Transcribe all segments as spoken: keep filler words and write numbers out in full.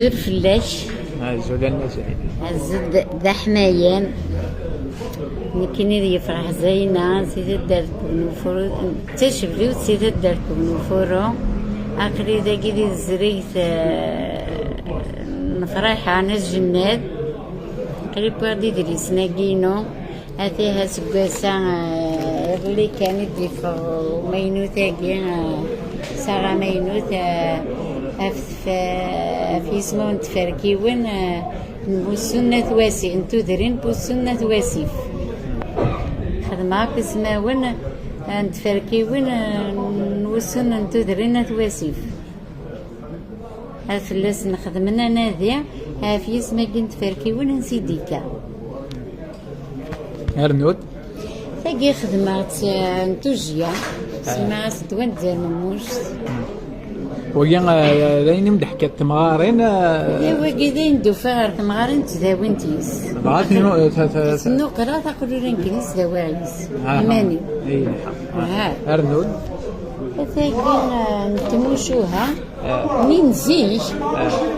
Azul fell-ak. Azul a Nna Zaina. Azul d d aḥmayan. Nekkini d yefreḥ Zaina, si taddart n Ufur, d tacebliwt si taddart n Ufuru. Aql-i dagi di tezrigt, eh, n Fraḥa n At Jennad. Aql-i wwiɣ-d idlisen-agi-inu. Atiha seg wass-a, eh, iḍelli kan i d-yeffeɣ umaynut-agi, eh, saɣ amaynut, eh, ɣef tf-, ɣef yismawen n tferkiwin, eh, n wussu n At Wasif, n tudrin n wussu n At Wasif. Xedmeɣ akk ismawen, eh, n tferkiwin, eh, n wussu n tudrin n At Wasif. Ad fell-asen xedmen anadi ɣef yisem-agi n tferkiwin n Sidika. Rnu-d. Tagi xedmeɣ-tt, eh, n tujjya, semmaɣ-as ddwa n Ddermemmust. Wagi, eh, d ayen i m-d-ḥkant temɣarin, eh, Wagi d ayen d-ufiɣ ɣer temɣarin d tdawint-is. Dɣa tnu-, eh, ta-, ta-, ta-, Tnuqla taqlula n Gris d awaɣ-is. Ah, iman-iw. Ay, lḥa. Ah. Rnu-d. Tagi, eh, n tmucuha. Min zik,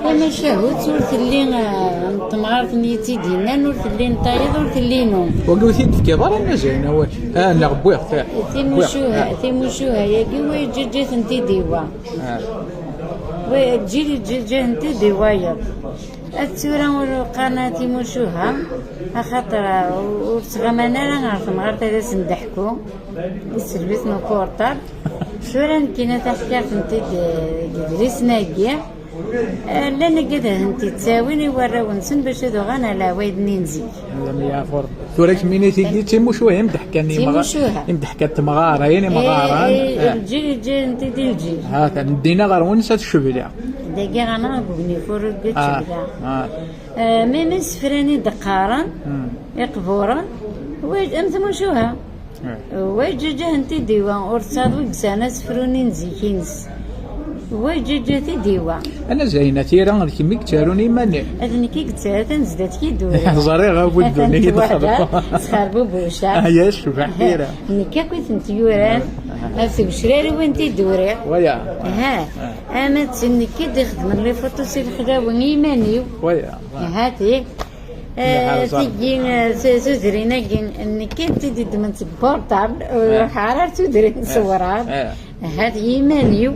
tamacahut ur telli, eh, n temɣart-nni i tt-id-yennan, ur telli n tayeḍ, ur telli inu. Wagi ur t-id-tefkiḍ ara mazal, awal. Ah, neɣ wwiɣ-t, ah. Timucuha, wwiɣ-t, ah. Timucuha-yagi, wa yeǧǧaǧǧa-tent-id i wa. Ah. Wa, lǧil yeǧǧaǧǧa-tent-id i wayeḍ. At tura ur qqaren ara timucuha, axaṭer, eh, ur, ur ttɣaman ara ɣer temɣart ad asen-d-ḥku. Iselbiten ukurṭab. Tura nekkini taḥkirt-nti deg idlisen-agi, eh, llan agad ad tent-id-ttawin i warraw-nsen bac ad uɣalen ar leɛwayed-nni n zik. Alma yeɛfu Rebbi. Tura kemmini tigi d timucuha i m-d-ḥkan imɣa-, Timucuha. I m-d-ḥkan temɣarin, imɣaren. Eh, eh, eh. Lǧil, lǧil, nti di lǧil. Ha, ta, ndina ɣer wansa tcebli. Dagi ɣana deg ugni furug Ah, tcebla. Ah. Eh, mi, mi sefran i d-qqaren, Hmm. Iqburen, wa-, am tmucuha. Eh. Wa yeǧǧaǧǧahen-t-id i wa, ur tesɛiḍ wi yesɛan asefru-nni n zik-ines. Wa yeǧǧaǧǧa-t-id i wa. Ana Zayna, tira d kemm i yettarun iman-im. D nekk i yettarun, atan zdat-k i d-uriɣ. Ẓriɣ a bu ddunit. Atan twala, sxerbubuceɣ. Ah, ya, tecbeḥ tira. Nekk akk i tent-yuran. Ah. Ɣef tgecrar-iw i tent-id-uriɣ. Waya. Ha. Ah. Ama d tin nekk i d-ixedmen les photos i lexlawi i iman-iw. Waya. Hati. Eh, tigi, eh, tu-, tudrin-agi, nekk i tt-id-iddmen seg portable, ur ruḥeɣ ara ar tudrin n Sewraɣ. Ahat i yiman-iw.